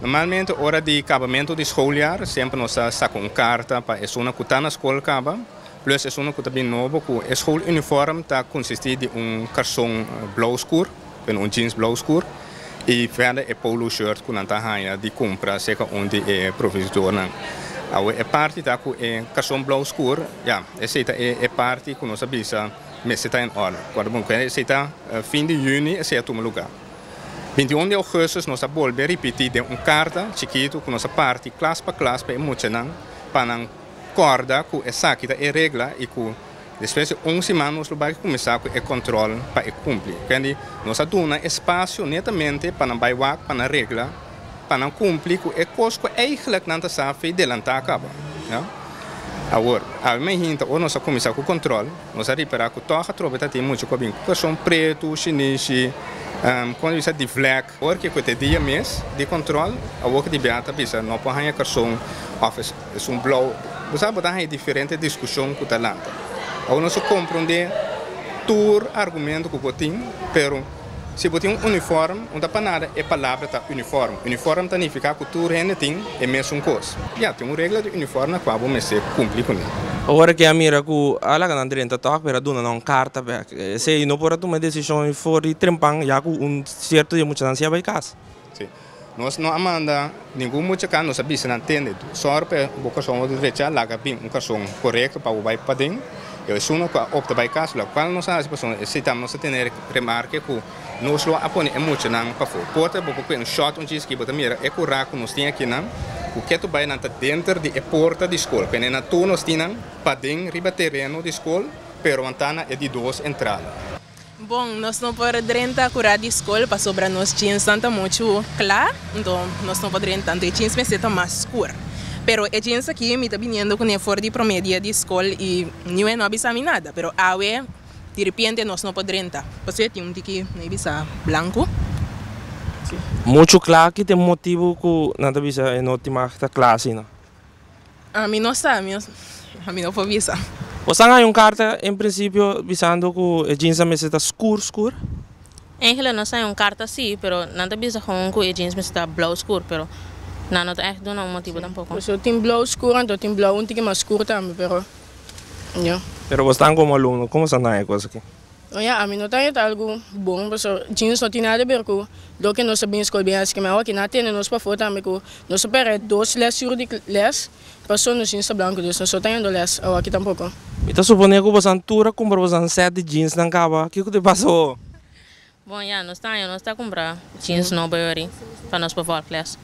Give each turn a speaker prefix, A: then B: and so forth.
A: Normalmente ora di kabamentu di schooljaar semper nos ta saka un karta pa esunnan ku ta na skol kaba, plus esunnan ku ta bin nobo ku e schooluniform ta konsistí di un karson blou skur, bueno un jeans blou skur i verder e polo shirt ku nan ta haña di kumpra serka un di e proveedornan. Awe e parti ta ku e karson blou skur, ya, esei ta e parti ku nos a bisa mester ta in orde. Kuantu bon ku esei ta fin di yüni esei a tuma lugá. 21 di augustus nos a bolbe ripití den un karta chikitu ku nos a parti klas pa klas pa e muchanan pa nan kòrda ku esaki ta e regla i ku despues di un siman nos lo bai kuminsá ku e kòntròl pa e kumpli. Kendi nos a duna espasio netamente pa nan bai wak pa nan regla pa nan kumpli ku e kos ku eigelijk nan ta sa fei delantá kaba. Awor, awe mainta ora nos a kuminsá ku kòntròl. Nos a ripará ku tòg atrobe ta tin mucha ku a bin ku karson pretu, shinishi, kon bisa di vlek. Ora ku e dia mes di kòntròl, awor ku di bia ta bisa no por haña karson òf esun blou. Bo sa bo ta haña diferente diskushon ku ta lanta. Awor nos a komprondé tur argumento ku bo tin, pero si bo tin un unifòrm, no ta pa nada e palabra ta unifòrm. Unifòrm ta nifiká ku tur hende tin e mesun kos. Ya, tin un regla di unifòrm na kua bo mester kumpli kuné.
B: Ora ke a mira ku a laga nan drenta tòg, pero a duna nan un karta bèk. Esei no por a tuma e desishon for di trempan ya ku un sierto di e muchanan si a bai kas.
A: Sí. Nos no a manda ningun mucha kas, nos a bisa nan tende, sòru pa bo karson wòrdu drechá, laga bin un karson korekto pa bo bai paden. I esun ku a opta bai kas, lokual nos a hasi pasobra esei tambe nos a tene remarke ku nos lo a pone e muchanan pafó. Por ta bo por kue un shòt un djis aki bo ta mira e kurá ku nos tin akinan ku ketu bai nan ta denter di e porta di skol. Pene nan tur nos tin nan paden riba tereno di skol pero nan ta na e di dos entrada.
C: Bon, nos no por drenta kurá di skol pasobra nos jeansnan ta muchu kla, anto nos no por drenta, anto e jeans mester ta mas skur. Pero e jeans aki mi ta biniendo kuné for di promé dia di skol i niun e no a bisa mi nada, pero awe di repente nos no por drenta pasobra e tin un tiki no e bisa blanku.
B: Muchu kla ki ta e motibu ku nan ta bisa e no tin mag ta kla asina?
C: Ami no sa, mi ami no por bisa.
B: Bo sa haña un karta en prinsipio bisando ku e jeans a mester ta skur skur?
D: Eigenlijk nos haña un karta si, pero nan ta bisa gewoon ku e jeans mester ta blou skur, pero nan no ta ègt duna un motibu tampoko.
E: Pasobra tin blou skur anto tin blou un tiki mas skur tambe, pero ya.
B: Pero bo stan komo alumno, komo sa haña e kos aki?
E: No ya, ami no ta haña ta algu bon, pasobra jeans no tin nada di ber ku loke nos ta bin skol bin hasi. Kimen awor nan a tene nos pafó tambe ku nos a pèrdè dos lès ur di lès pasobra nos jeans ta blanku, dus nos no ta hañando lès awor aki tampoko.
B: Mi ta suponé ku bosan tur a kumpra bosan sèt di jeansnan kaba. Kiko te pasó?
D: Bon ya, nos ta haña nos ta kumpra jeans nobo yori pa nos por vòlg lès.